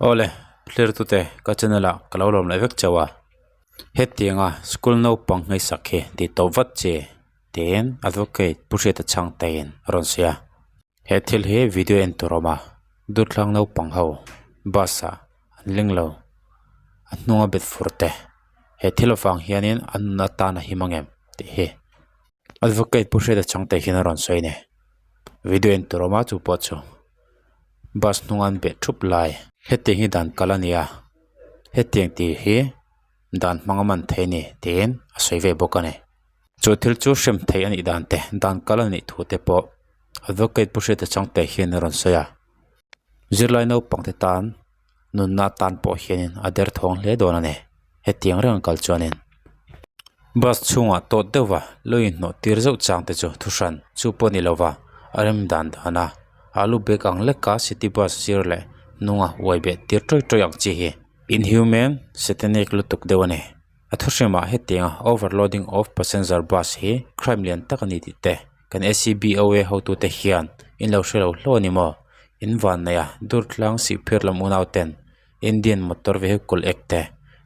Awle, hlirtute ka channel ah ka lo lawm leh vek chauh a, hetianga school naupang ngaihsak hi tih tawp vat chi tiin advocate Pu Hriata Chhangtein a rawn sawi a, he thil hi video en tur a awm a, Durtlang naupang ho bus ah an ling lo, a hnunga bet fur te he thil avang hianin an nun atan a him angem tih hi advocate Pu Hriata Chhangte hian a rawn sawi a ni, video en tur a awm a chu pawh chu. Bus hnung an beh thup lai hetiang hi dan kal a ni a hetiang tih hi dan hmang a man thei a ni tiin a sawi ve bawk a ni chu thil chu hrem theih a nih dan te dan kal a nih thu te pawh advocate pu hriata changte hian a rawn sawi a zirlai naupang te tan nunna atan pawh hianin a derthawng hle dawn a ni hetiang reng a kal chuanin bus chhungah tawt deuh va lo inhnawh tir zauh chang te chu thu hran chu pawh ni lova a rem dan dan a alu bag ang leka city bus zir leh hnunga uai beh tir tawih tawih ang chi hi inhuman satanic lutuk deuh a ni a thu hrimah hetianga overloading of passenger bus hi crime lian tak a ni tih te kan A_C_B_O_A hotute hian in lo hre lo hlauh a ni maw in vanneih a Durtlang Sihphir lam unau ten Indian Motor Vehicle Act te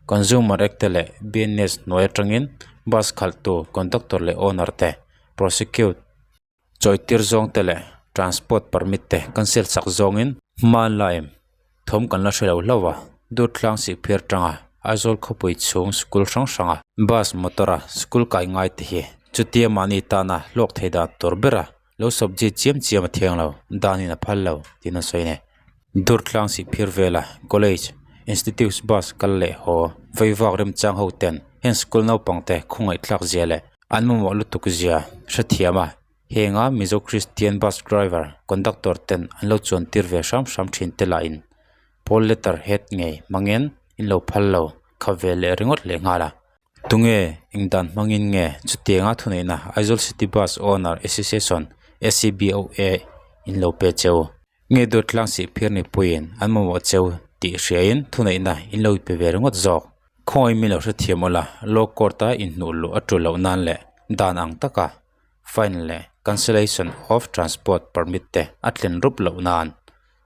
Consumer Act te leh B_N_S hnuai atangin bus khalh tu conductor leh owner te prosecute chawitir zawng te leh transport permit te cancel sak zawngin hmanlaim thawm kan la hre lo hlauh a Durtlang Sihphir atanga Aizawl khawpui chhung school hrang hranga bus motor a school kai ngai te hi chutia mahni tana hlawk thei dan tur bera lo sabji chiam chiam a thiang lo danin a phal lo tiin a sawi a ni. Durtlang Sihphir vela college institute bus kal leh haw veivak remchang ho ten heng school naupang te khawngaih thlak zia leh an mamawh lutuk zia hrethiam a henga Mizo Christian bus driver conductor ten an lo chuan tir ve hram hram thin te lahin pawl letter head ngei hmangin in lo phal lo kha ve leh ringawt leh nghal a. Tunge eng dan hmangin nge chutianga thuneihna Aizawl City Bus Owner Association, ACBOA, in lo pe cheu? Nge Durtlang Sihphir mipuiin an mamawh cheu tih hriain thuneihna in lo pe ve ringawt zawk? Khawngaih mi lo hrethiam ula, Law Court-a inhnuh luh a tul loh nan leh dan ang taka fine leh cancellation of transport permit te a thlen rup loh nan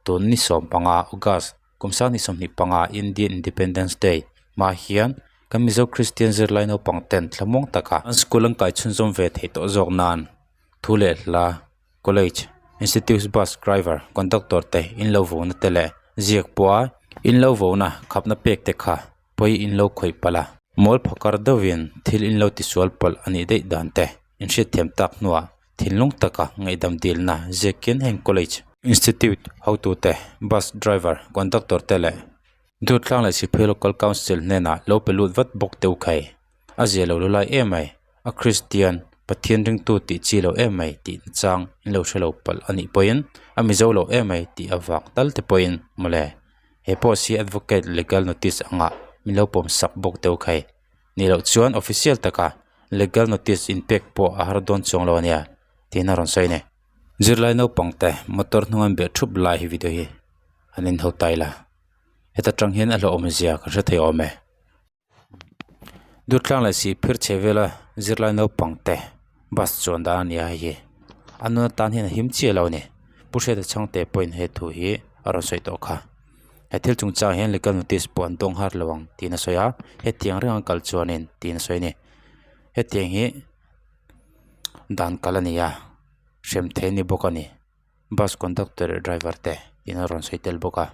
tun ni 15 August kum 2025 Indian Independence Day hma hian kan Mizo Kristian zirlai naupang ten thlamuang taka an school an kai chhunzawm ve theih tawh zawk nan thu leh hla college institute bus driver conductor te in lo vona te leh ziak pawha in lo vona khapna pek te kha pawi in lo khawih palh a mawl phakar deuhin thil in lo tisual palh a nih daih dan te inhriatthiam tak hnuah thinlung taka ngaihdam dilna ziakin heng college institute hotute bus driver conductor te leh Durtlang leh Sihphir Local Council hnenah lo pe lut vat bawk teuh khai. A zia lo lulai em mai, a Kristian, Pathian ringtu tih chi lo em mai tih nachang in lo hre lo palh a nih pawhin a Mizo lo em mai tih avang tal te pawhin mawle. He post hi Advocate Legal Notice angah min lo pawm sak bawk teuh khai. Nih loh chuan official taka Legal Notice inpek pawh a har dawn chuang lo a nia tiin a rawn sawi a ni. Zirlai naupang te motor hnung an beh thup lai hi video hi an inho tai la. Heta tang hian a hlauhawm zia kan hre thei awm e. Durtlang leh Sihphir chhe vela zirlai naupang te bus chuan dan a ni a hei hi a nun atan hian a him chiah lo a ni. Pu Hriata Chhangte pawhin he thu hi a rawn sawi tawh kha. He thil chungchang hian legal notice pawh an dawng har lo ang tiin a sawi a, hetiang reng an kal chuanin tiin a sawi a ni. Hetiang hi dan kal a ni a, hrem thei a ni bawk a ni. Bus conductor leh driver te in a rawn sawi tel bawk a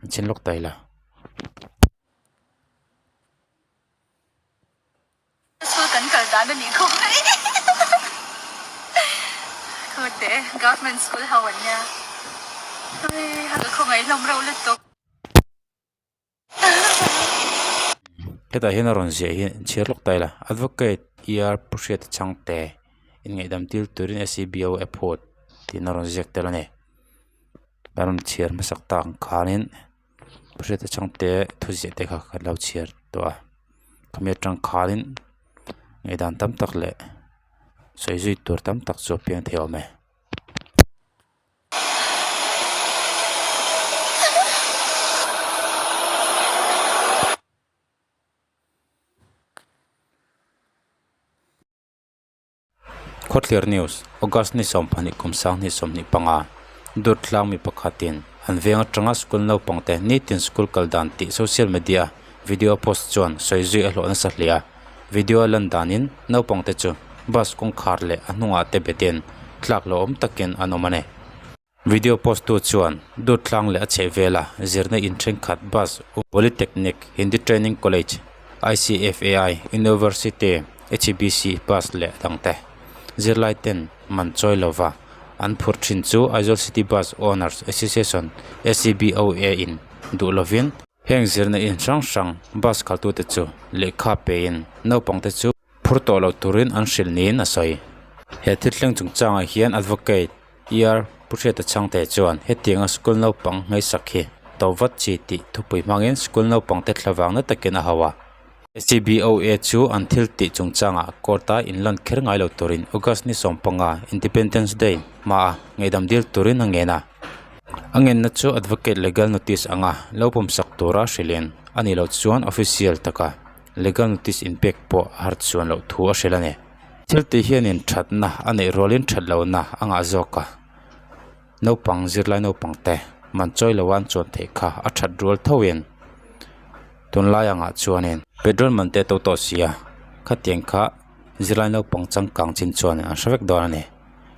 an chhin lawk ta ila. School kan kal dan a nih khawp mai Khawte government school ho an nia hei ka khawngaih hlawm reuh lutuk. Hetah hian a rawn ziah hi chhiar lawk ta ila advocate E_R Pu Hriata Chhangte inngaihdam tir turin A_C_B_O airport tiin a rawn ziak tel a ni a rawn chhiar hmasak tak ang khanin Pu Hriata Chhangte thu ziah te kha kan lo chhiar tawh a khami atang khanin ngaihdan tam tak leh sawi zui tur tam tak chu a piang thei awm e. Khawthlir News, August ni 22 kum 2025, Durtlang mi pakhatin An veng atanga school naupangte nitin school kal dan tih social media a video post chuan sawi zui a hlawh nasa hle a. Video a lan danin naupangte chu bus kawngkhar leh a hnungah te betin tlak lo awm takin an awm a ni. Video post tu chuan dut tlang leh a chheh vela zirna in thenkhat bus Polytechnic, Hindi Training College, ICFAI, University, HBC bus leh dangte zirlai ten man chawi lova an phurh thin chu Aizawl City Bus Owners Association, ACBOA, in duh lovin heng zirna in hrang hrang bus khaltute chu lehkha pein naupangte chu phur tawh lo turin an hrilh niin a sawi. He thil thleng chungchangah hian Advocate ER Pu Hriata Chhangte chuan hetianga school naupang ngaihsak hi to vat chi tih thupui hmangin school naupangte thlavangna takin a hau a. CBOA chu an thil tih chungchangah court-a inlan kher ngai lo turin August ni sawmpanga Independence Day hmaa ngaihdam dil turin a ngen a. A ngenna chu Advocate Legal Notice anga lo pawmsak tura hrilhin a nih loh chuan official taka legal notice inpek pawh a har chuan loh thu a hrilh a ni. Thil tih hianin thatna a neih rualin that lohna a ngah zawk a, naupang zirlai naupang te man chawi loa an chuan theih kha a that rual thoin tunlai angah chuanin petrol man te a to tawh si a, khatiang kha zirlai naupang changkang chin chuan an hre vek dawn a ni,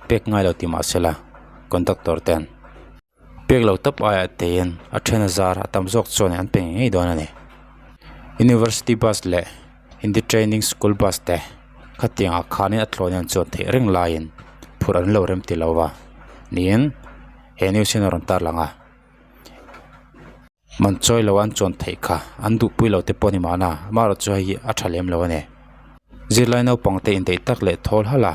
pek ngai lo ti mahsela conductor ten. Pek lo tawp aiah tein a then a zar a tam zawk chuan an pe ngei ngei dawn a ni. University bus leh Hindi training school bus te khatiangah khanin a tlawn hian chuan theih reng laiin phurh an lo rem ti lo va niin he news hian a rawn tarlang a. Man chawi lo an chuan theih kha an duhpui lo te pawh a ni mahna amaherawhchu hei hi a tha lem lo a ni. Zirlai naupang te indaih tak leh thawl hala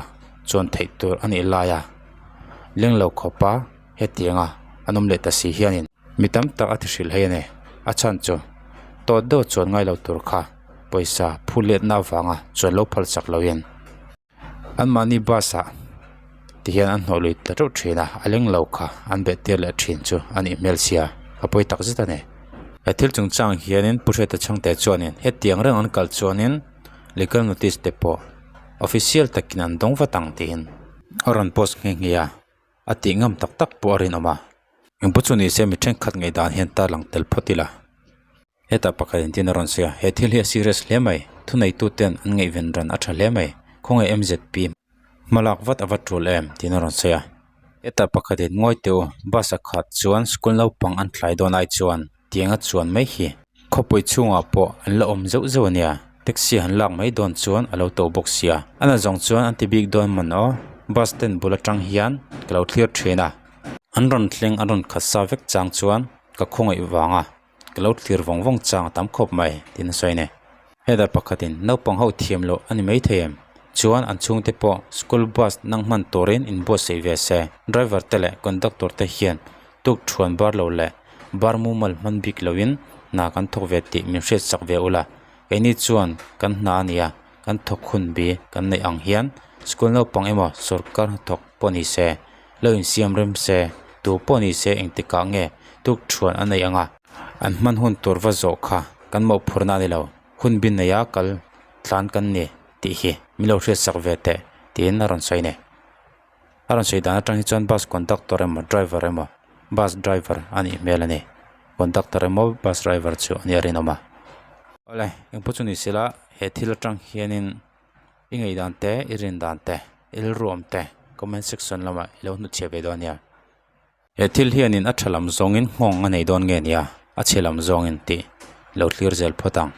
chuan theih tur a nih laia leng lo khawpa hetianga an awm leh ta si hianin mi tam tak a ti hrilh hei a ni. A chhan chu tawt deuh chuan ngai lo tur kha pawisa phut letna avanga chuan lo phal chak loin Anmahni bus ah ti hian an hnawh lui ta teuh thin a, a leng lo kha an beh tir leh thin chu a nih hmel sia, a pawi tak zet a ni. He thil chungchang hianin Pu Hriata Chhangte chuanin hetiang reng an kal chuanin legal notice te pawh official takin an dawng vat ang tiin a rawn post nghe nghe a, a tih ngam tak tak pawh a rinawm a. Engpawh chu nise mi thenkhat ngaihdan hian tarlang tel phawt ila. Hetah pakhat engtin a rawn sawi a, he thil hi a serious hle mai, thuneitu ten an ngaihven ran a tha hle mai, khawngaih MZP hmalak vat a va tul em tiin a rawn sawi a. Hetah pakhat in ngawi teh u, bus a khat chuan school naupang an thlai dawn ai chuan tiang a chuan mai hi khawpui chhungah pawh an la awm zeuh zeuh a nia, taxi han lak mai dawn chuan a lo to bawk sia. A na zawng chuan an ti bik dawn mawn aw, bus ten bul atang hian ka lo thlir thin a, an rawn thleng an rawn khat sa vek chang chuan ka khawngaih vang a. Ka lo thlir vawng vawng chang a tam khawp mai tiin a sawi a ni. Header pakhatin naupang ho thiam loh a ni maithei em? Chuan an chhungte pawh school bus nang hman turin in buatsaih ve se. Driver te leh conductor te hian tuk thuan bar lo leh bar mumal hman bik loin hna kan thawk ve tih min hriatsak ve ula. Keini chuan kan hna a nia, kan thawk hun bi kan neih ang hian school naupang emaw sorkar hnathawk pawh ni se. Lo insiam rem se, tu pawh ni se engtikah nge tuk thuan a nei ang a, an hman hun tur va zawh kha kan mawhphurna a ni lo, hun bi neia kal tlan kan ni tih hi min lo hriatsak ve teh tiin a rawn sawi a ni. A rawn sawi dan atang hi chuan bus conductor emaw driver emaw bus driver a nih hmel a ni, conductor emaw bus driver chu a nih a rinawm a. Awle, engpawh chu ni sela he thil atang hianin. I ngaihdan te, i rin dan te, i rilruam te comment section lamah i lo hnutchhiah ve dawn nia. He thil hianin a tha lam zawngin nghawng a nei dawn nge nia, a chhe lam zawngin tih lo thlir zel phawt ang.